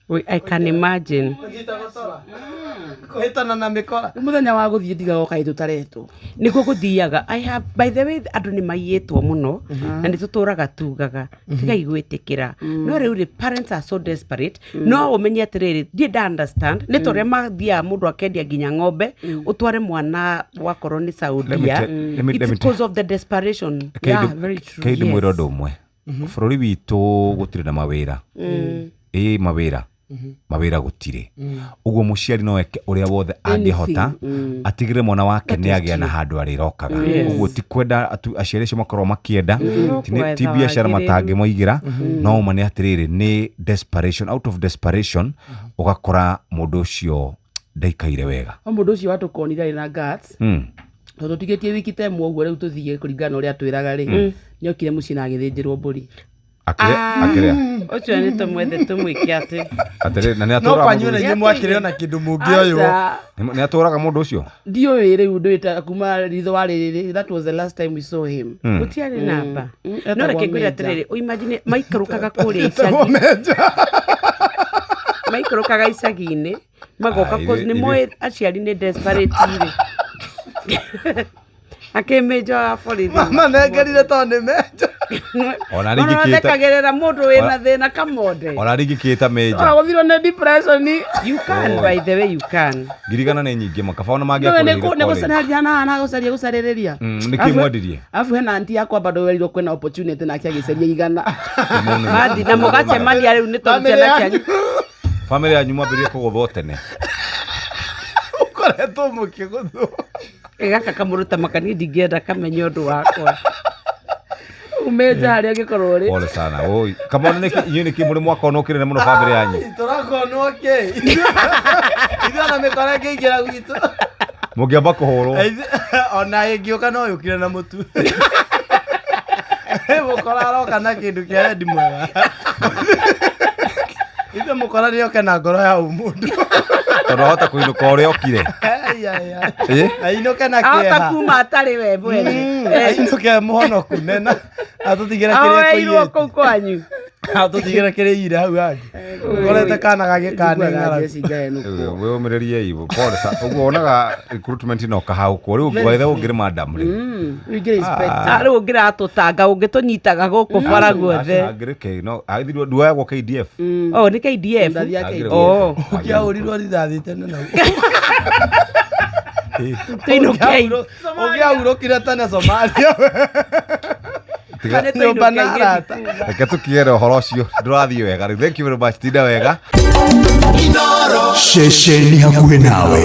We, I can imagine. Kũhĩtana na mĩkora. Rĩu mũthenya wa gũthiĩ ndigaga kaĩ tũtaretwo. Nĩguo gũthiaga. I have, by the way, andũ nĩ maiyĩtwo mũno na nĩ tũtũraga tugaga tigai gwĩtĩkĩra, no rĩu rĩ, parents are so desperate. No ũmenye atĩrĩrĩ, ndiĩ nda understand nĩ ta ũrĩa mathiaga mũndũ akendia nginya ng'ombe ũtware mwana wakorwo nĩ Let me Saudia. let It's me because of the desperation. Yeah, very true. Kei ndĩmwĩre ũndũ ũmwe, bũrũri witũ gũtirĩ na mawĩra, ĩ mawĩra, mawĩra gũtirĩ. Ũguo mũciari no eke ũrĩa wothe angĩhota atigĩre mwana wake nĩ agĩa na handũ arĩrokaga. Ũguo ti kwenda aciari acio makorwo makĩenda, ti Gwetha biacara wagĩrĩru. matangĩmoigĩra, no ũma nĩ atĩrĩrĩ, nĩ desperation, out of desperation ũgakora mũndũ ũcio ndaikaire wega. No mũndũ ũcio watũkonire arĩ na guts, tondũ tũtigĩtie wiki ta ĩmwe ũguo rĩu tũthiĩ kũringana na ũrĩa atwĩraga rĩ, nĩokire mũciĩ na agĩthĩnjĩrwo mbũri. Akĩrĩa akĩrĩa. Ũcio nĩ tũmwethe tũmwĩke atĩ. Atĩrĩrĩ, na nĩ No atũraga kwanyu mũndũ na ũcio? inyuĩ mwakĩrĩ ona kĩndũ mũngĩoywo. Aca. Nĩ atũraga mũndũ ũcio? Ndiũĩ rĩu ndũĩta kuma ritho wa rĩrĩ. That was the last time we saw him. Gũtiarĩ namba. No Etagwo reke ngwĩre Major. atĩrĩrĩ, ũimagine maikũrũkaga kũrĩa icagi, maikũrũkaga icagi-inĩ magoka Ah, cause nĩ moĩ aciari nĩ desperate rĩ, akĩmĩnja wa borithi. Manengerire tondũ nĩ menja. Ona rĩngĩ Thekagĩrĩra mũndũ wĩna thĩna kamonde. Ona rĩngĩ kĩta menja. Wagũthirwo nĩ depression. You can, by the way, you can. Ngirigana nĩ nyingĩ makaba ona Nĩwe mangĩakũrĩire nĩ college. gũcaria na gũcaria gũcarĩrĩria. Nĩkĩ mwendirie? Arabu hena anti yakwa bado werirwo kwĩna opportunity nake agĩcaria 100. Mathi na mũgacemania rĩu nĩ tondũ Family ciana yanyu. cianyu. Bamĩrĩ yanyu mwambĩrĩrie kũgũthwo tene. Mũkoretwo mũkĩgũthwo. Gaka kamũruta makani, ndingĩenda kamenye ũndũ wakwa. Umĩnja harĩa ũngĩkorwo ũrĩ. Pole sana. Oi, kamona nĩkĩ inyuĩ nĩkĩ mũrĩ mwaka ono ũkĩrĩre mũno bamĩrĩ yanyu? Tũrakonwo kĩ? Ithuĩ ona mĩkora ĩngĩingĩra gwitũ. Mũngĩamba kũhũrwo. Ona ĩngĩũka no yũkire na mũtu. Mũkora aroka na kĩndũ kĩa wendi mwega. Ithuĩ mũkora nĩoke na ngoro ya ũmũndũ. Tondũ ahota kũinũka ũrĩa okire. Ai, ai, ai. Ĩ? Ainũke na Ahota kĩeha. kuma atarĩ we mwene. Ainũke mũhonoku nena atũtigĩre kĩrĩa Ahoeirwo kũiyĩte. kũu kwanyu. Atũtigĩre kĩrĩa iyire hau hangĩ. Ũkorete kana gagĩkane Njiguaga ng'aragu. Jesse ngaenũkwo. Wĩyũmĩrĩrie ibu. Pole sana. Ũguo wonaga recruitment no kahaũkwo. Rĩu ngwaithe ũngĩrĩ madam rĩ. Rĩu ingĩ inspector. Ah, rĩu ũngĩratũtanga ũngĩtũnyitaga gũkũ bara guothe. Angĩrĩ K no agĩthirwo nduoyagwo KDF. Oh, nĩ KDF. Ndathiĩ Angĩrĩ KDF. Oh. Ũngĩahũrirwo rithathi tene na Tũinũkei. Ũngĩahurũkire tene Somalia. Tiga- Nĩ Nyũmba na tũinũkei. arata. Reke tũkiere ũhoro ũcio ndũrathiĩ wega rĩu. Thank you very much. Tinda wega. Ceceni hakuhĩ nawe.